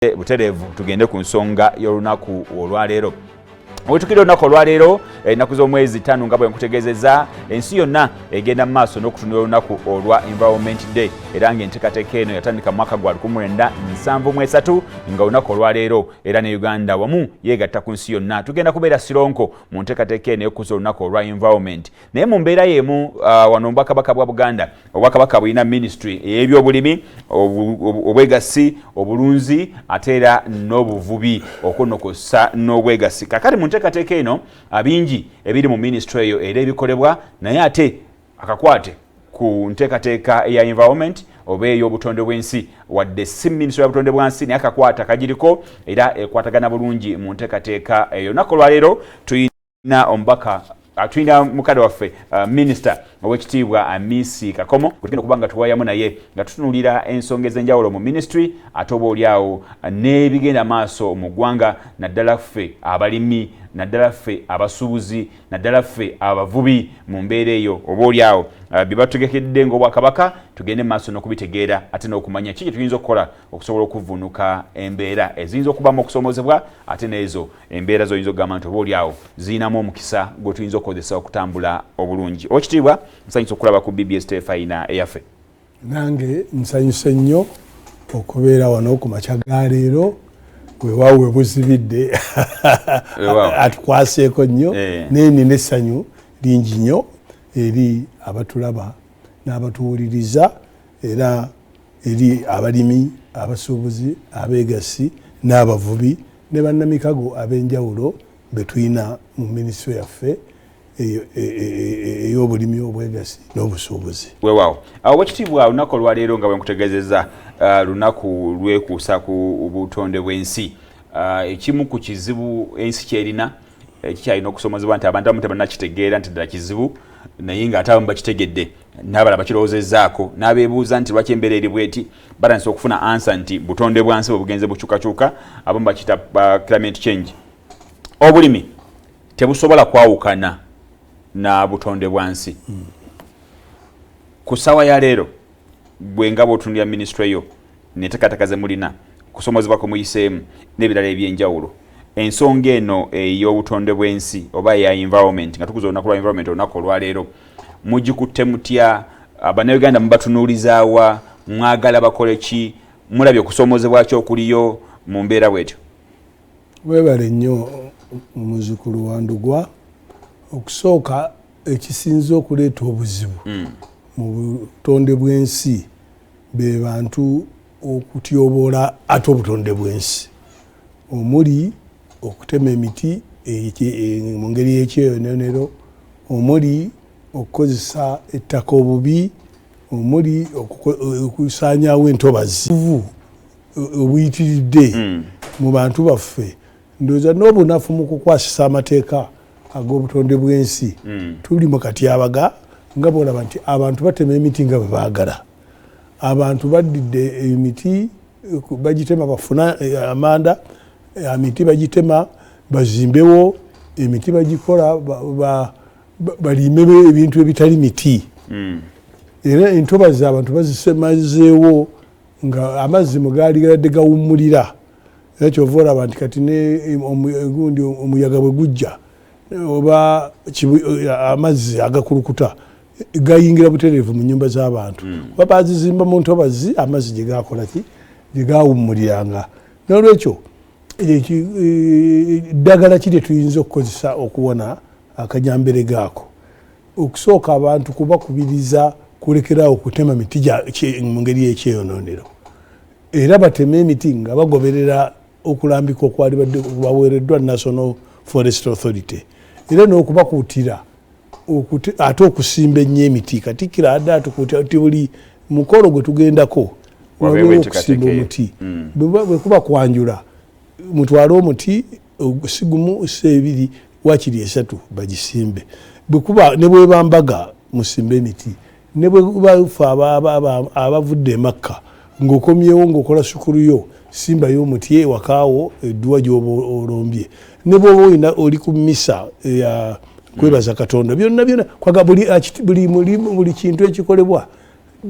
Butereevu tugende ku nsonga y'olunaku olwaleero. Wetukira olunaku olwaleero, ennaku z'omwezi 5, nga bwe nkutegeezezza, ensi yonna egenda mu maaso n'okutunula olunaku olwa Environment Day, era ng'enteekateeka eno yatandika mu mwaka gwa 1973, nga olunaku olwaleero era ne Uganda wamu yeegatta ku nsi yonna. Tugenda kubeera sironko mu nteekateeka eno ey'okukuza olunaku olwa environment. Naye mu mbeera y'emu, wano mu Bwakabaka bwa Buganda, obwakabaka bulina ministry ey'ebyobulimi, obwegassi, obulunzi ate era n'obuvubi, okwonokosa n'obwegassi. Kakati mu nteekateeka eno, bingi ebiri mu ministry eyo era ebikolebwa, naye ate akakwate ku nteekateeka eya environment oba ey'obutonde bw'ensi, wadde si minisitule ya butonde bwansi, naye akakwata kagiriko era ekwatagana bulungi mu nteekateeka eyo. Olunaku olwaleero tulina omubaka, tulina mukadde waffe, minisita owekitiibwa Amisi Kakomo, tugenda okuba nga tuwayamu naye nga tutunuulira ensonga ez'enjawulo mu ministry, ate oba oliawo n'ebigenda maaso mu ggwanga, naddala ffe abalimi, naddala ffe abasuubuzi, naddala ffe abavubi. Mu mbeera eyo, oba oliawo bye batutegekedde ng'obwakabaka, tugende maaso n'okubitegeera ate n'okumanya ki kye tuyinza okukola okusobola okuvvuunuka embeera eziyinza okubamu okusoomozebwa, ate n'ezo embeera zoyinza okugamba nti oba oliawo ziyinamu omukisa gwe tuyinza okukozesa okutambula obulungi. Owekitiibwa, nsanyusa okulaba ku BBS Terefayina eyaffe. Nange nsanyuse nnyo okubeera wano ku makya ga leero. Weewaawo, we buzibidde, atukwaseeko nnyo, naye nina essanyu lingi nnyo eri abatulaba n'abatuwuliriza, era eri abalimi, abasuubuzi, abeegasi n'abavubi ne bannamikago ab'enjawulo be tulina mu minisitule yaffe ey'obulimi, obwegasi n'obusuubuzi. Weewaawo. Awo wekitiibwa, olunaku olwaleero, nga bwe nkutegeezezza, lunaku lwekuusa ku butonde bw'ensi. Ekimu ku kizibu ensi kyerina kikyalina okusomozebwa nti abantu abamu tebannakitegeera nti ddala kizibu, naye ng'ate abamu bakitegedde n'abalala bakirowoozezzaako n'abeebuuza nti lwaki embeera eri bweti. Batandise okufuna answer nti butonde bwa nsi bwe bugenze bukyukakyuka, abamu bakiyita climate change. Obulimi tebusobola kwawukana na butonde bwa nsi. Ku ssaawa ya leero, gwe nga bw'otunulira minisitule yo neteekateeka ze mulina, kusomozebwa kwe muyiseemu n'ebirala ebyenjawulo, ensonga eno ey'obutonde bw'ensi oba eya environment, nga tukuza olunaku lwa environment olunaku olwaleero, mugikutte mutya? Bannayuganda mubatunuulizaawa? Mwagala bakole ki? Mulabye okusomozebwa ki okuliyo mu mbeera bwetyo? Weebale nnyo, muzukulu wa Ndugwa. Okusooka, ekisinza okuleeta obuzibu mu butonde bw'ensi be bantu okutyoboola ate obutonde bw'ensi, omuli okutema emiti mu ngeri y'ekyeyononero, omuli okukozesa ettaka obubi, omuli okusaanyaawo entobazi obuyitiridde mu bantu baffe. Ndowooza n'obunafu mu kukwasisa amateeka ag'obutonde bw'ensi. Tuli mu katyabaga nga bwolaba nti abantu batema emiti nga bwe baagala. Abantu baddidde emiti bagitema bafuna amanda, emiti bagitema bazimbewo, emiti bagikola balimemu ebintu ebitali miti. Era entobazi abantu bazisemazeewo nga amazzi mugaali gadde gawummulira. Era kyova olaba nti kati gundi omuyaga bwe gujja oba amazzi agakulukuta gayingira butereevu mu nyumba z'abantu, kuba bazizimba mu ntobazi amazzi gye gakola ki, gye gawummuliranga. Nolwekyo eddagala ki lye tuyinza okukozesa okuwona akajambere gaako? Okusooka, abantu kubakubiriza kulekerawo kutema miti mu ngeri y'ekyeyononero, era bateme emiti nga bagoberera okulambika okwali baweereddwa National Forest Authority, era n'okubakuutira ate okusimba ennyo emiti. Katikkiro adde atukuutira nti buli mukolo gwe tugendako wabeewo okusimba omuti. Bwe kuba kwanjula, mutwale omuti, si gumu, si ebiri, wakiri esatu, bagisimbe. Bwekuba ne bweba mbaga, musimbe emiti. Ne bwe bafe abavudde emakka, ng'okomyewo ng'okola sukulu yo, simbayo omuti ewakaawo, edduwa gy'oba olombye. Ne bwoba olina oli ku misa ya kwebaza Katonda, byonna byonna kwaga buli mulimu, buli kintu ekikolebwa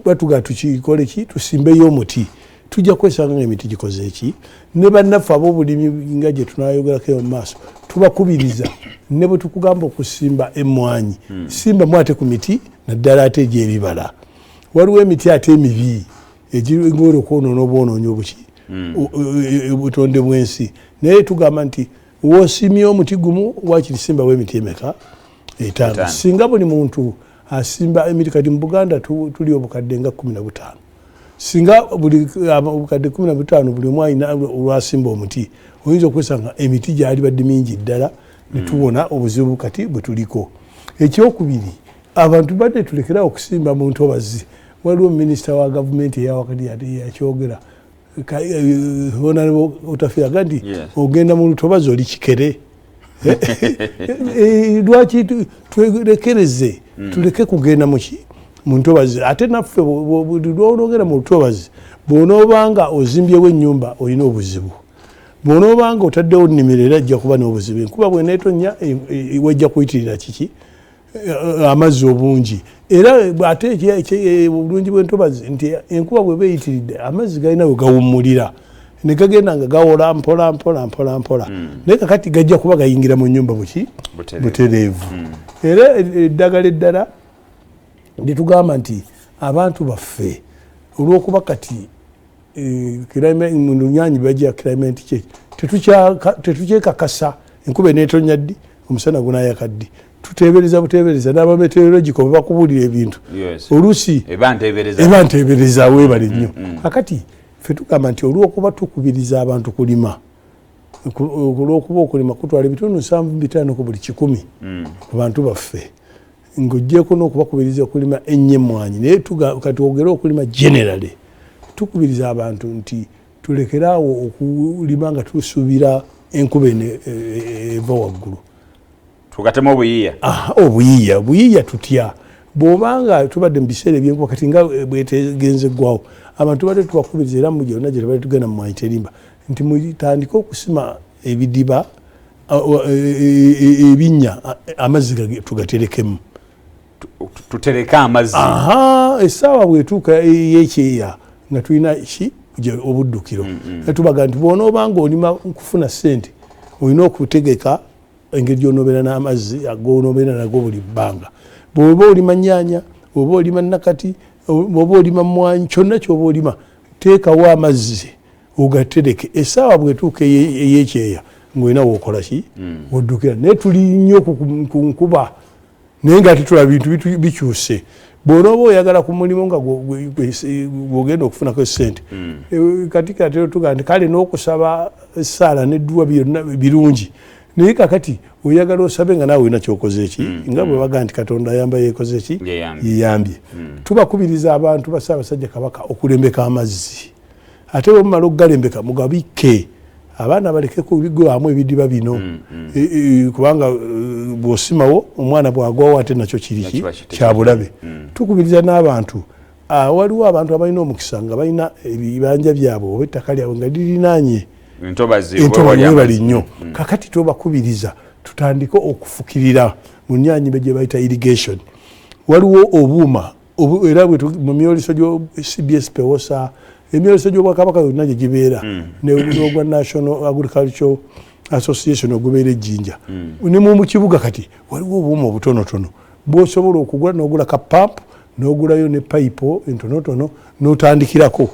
batuga tukikole ki, tusimbeyo omuti. Tujja kwesanga nga emiti gikoze eki. Ne bannaffe ab'obulimi nga gye tunayogerako eyo mu maaso, tubakubiriza ne bwe tukugamba okusimba emmwanyi, simbamu ate ku miti, naddala ate egy'ebibala. Waliwo emiti ate emibi egingora okwonoona obwonoonyi obuki obutonde bw'ensi. Naye tugamba nti woosimye omuti gumu, wakiri simbawo emiti emeka? 5. Singa buli muntu asimba emiti, kati mu Buganda tuli obukadde nga 15, singa buli obukadde 15 buli omu alina olwasimba omuti, oyinza okwesanga emiti gyali badde mingi ddala, ne tuwona obuzibu kati bwe tuliko. Ekyokubiri, abantu badde tulekerawo okusimba mu ntobazi. Waliwo minisita wa gavumenti eyawakati yakyogera, Honorable Otafiire, aga nti ogenda mu lutobazi oli kikere. Lwaki twerekereze, tuleke kugenda muki mu ntobazi? Ate naffe buli lwonogenda mu lutobazi, bw'onoobanga ozimbyewo ennyumba, olina obuzibu. Bw'onoobanga otaddewo nnimiro, era ajja kuba n'obuzibu. Enkuba bw'eneetonnya, wajja kuyitirira kiki, amazzi obungi. Era ate obulungi bw'entobazi nti enkuba bweba eyitiridde, amazzi galina we gawummulira ne gagenda nga gawola mpola mpola mpola mpola. Naye kakati gajja kuba gayingira mu nyumba buki? Butereevu. Era eddagala eddala lyetugamba nti abantu baffe, olwokuba kati mu lunyanyi bajja climate change, tetukyekakasa enkuba eneetonya ddi, omusana gunayaka ddi. Tutebereza butebereza, n'abameteorological bwe bakubuulira ebintu oluusi eba nteebereza. Eba ntebereza. Weebale nnyo. Kakati ffe tugamba nti olwokuba tukubiriza abantu kulima, olwokuba okulima kutwala ebitundu 75 ku buli 100 ku bantu baffe, ng'oggyeko n'okubakubiriza okulima ennyo emmwanyi, naye kati ogere okulima generally, tukubiriza abantu nti tulekeraawo okulima nga tusuubira enkuba eno eva waggulu. Tugatemu obuyiiya. Obuyiiya. Buyiiya tutya? Bw'obanga tubadde mu biseera ebyenkuba kati nga bwetegenze eggwawo, abantu badde tubakubiriza, era mu gyonna gye tubadde tugenda mu mwanyi terimba, nti mutandike okusima ebidiba, ebinnya, amazzi tugaterekemu. Tutereke amazzi. Essaawa bwetuuka ey'ekyeya nga tulina ki obuddukiro. Tubaga nti bw'onoobanga olima kufuna ssente, olina okutegeka engeri gyonobeera n'amazzi gonobeera nago buli bbanga. Bw'oba olima nyaanya, oba olima nakati, oba olima mwanyi, kyonna kyoba olima, teekawo amazzi ogatereke. Essaawa bwetuuka ey'ekyeya ng'olina wookola ki, oddukira. Naye tuli nnyo ku nkuba, naye nga tetulaba bintu bikyuse. Bw'onooba oyagala ku mulimu nga gwogenda okufunako esente, kati kati tugaa nti kale n'okusaba essaala nedduwa byonna birungi, naye kakati oyagala osabe nga naawe olina kyokoze eki, nga bwe bagaa nti Katonda ayamba yekoze ki? Yeyambye. Tubakubiriza abantu ba Ssaabasajja Kabaka okulembeka amazzi, ate bwe mumala okugalembeka mugabikke, abaana baleke kubigwamu ebidiba bino. Kubanga bw'osimawo omwana bw'agwawo ate nakyo kiriki kyabulabe. Tukubiriza n'abantu, waliwo abantu abalina omukisa nga balina ebibanja byabwe oba ettaka lyabwe nga lirinaanye entobazi webali nnyo. Kakati tubakubiriza tutandike okufukirira mu nyanyibe gye bayita irrigation. Waliwo obuuma era mu myoliso gyo CBS PEWOSA, emyoliso gy'Obwakabaka yonna gye gibeera, n'ogwa National Agricultural Association ogubeera ejjinja, ne mu kibuga kati waliwo obuuma obutonotono bwosobola okugula, n'ogula ka pump, n'ogulayo ne payipo entonotono, n'otandikirako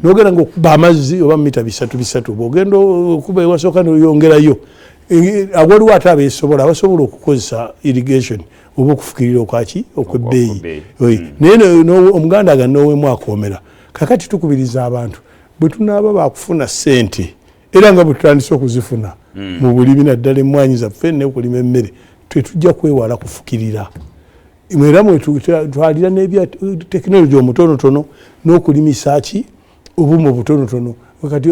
n'ogenda nga okuba amazzi oba mita bisatu bisatu. Bwogenda okuba ewasooka noyongerayo. Waliwo ate abesobola, abasobola okukozesa irrigation oba okufukirira okwaki okwebbeeyi, naye Omuganda aga nowemu akoomera. Kakati tukubiriza abantu, bwe tunaaba bakufuna ssente, era nga bwe tutandise okuzifuna mu bulimi, naddala emmwanyi zaffe neokulima emmere, tetujja kwewala kufukirira. Era mwetwalira n'ebya tekinologi omutonotono n'okulimisa ki obuuma obutonotono. Kati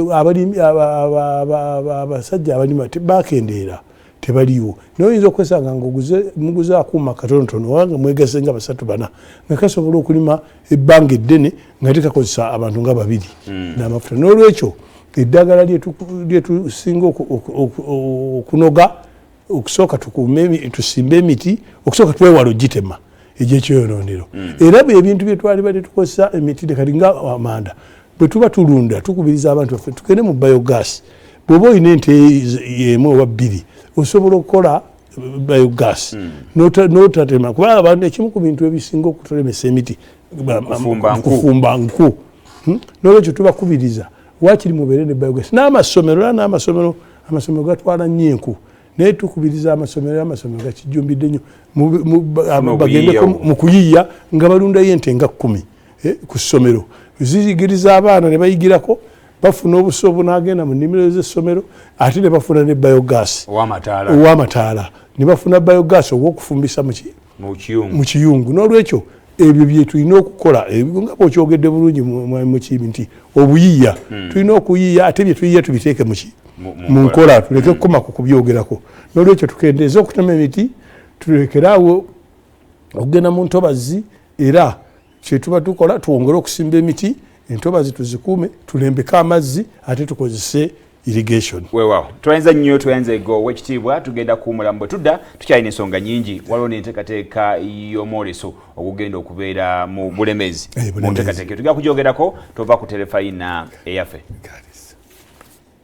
abasajja abalima bakendeera, tebaliiwo, naye oyinza okwesanga nga muguze akuuma katonotono oba nga mwegase nga basatu bana, nga kasobola okulima ebbanga eddene nga tekakozesa abantu nga babiri n'amafuta. N'olwekyo eddagala lyetusinga okunoga, okusooka tusimbe emiti, okusooka twewala ogitema egyekyoyonoonero. Era ebintu byetwali bali tukozesa emiti kati nga amanda. Bwe tuba tulunda, tukubiriza abantu baffe tugende mu biogas. Bw'oba olina ente emu oba bbiri, osobola okukola biogas n'otatema, kubanga abantu ekimu ku bintu ebisinga okutulemesa emiti kufumba nku. Nolwekyo tubakubiriza wakiri mubeere ne biogas. N'amasomero era n'amasomero, amasomero gatwala nnyo enku, naye tukubiriza amasomero, amasomero gakijjumbidde nnyo, bagendeko mu kuyiiya nga balundayo ente nga 10 ku ssomero, ziyigiriza abaana ne bayigirako, bafuna obuso obunaagenda mu nnimiro z'essomero, ate ne bafuna ne biogas ow'amataala, ne bafuna biogas ow'okufumbisa mu kiyungu. N'olwekyo ebyo bye tulina okukola, nga bwokyogedde bulungi, Mukiibi, nti obuyiiya tulina okuyiiya, ate bye tuyiiya tubiteeke muki mu nkola, tuleke kukoma ku kubyogerako. N'olwekyo tukendeeze okutema emiti, tulekeraawo okugenda mu ntobazi, era kyetuba tukola twongere okusimba emiti, entobazi tuzikuume, tulembeke amazzi, ate tukozese irrigation. Weewaawo, tweyanza nnyo, tweyanze go owekitiibwa. Tugenda kuwumulamu, bwe tudda tukyalina ensonga nyingi. Waliwo n'enteekateeka y'omwoleso ogugenda okubeera mu Bulemezi. Mu nteekateeka tugenda kugyogerako. Tova ku Terefayina eyaffe.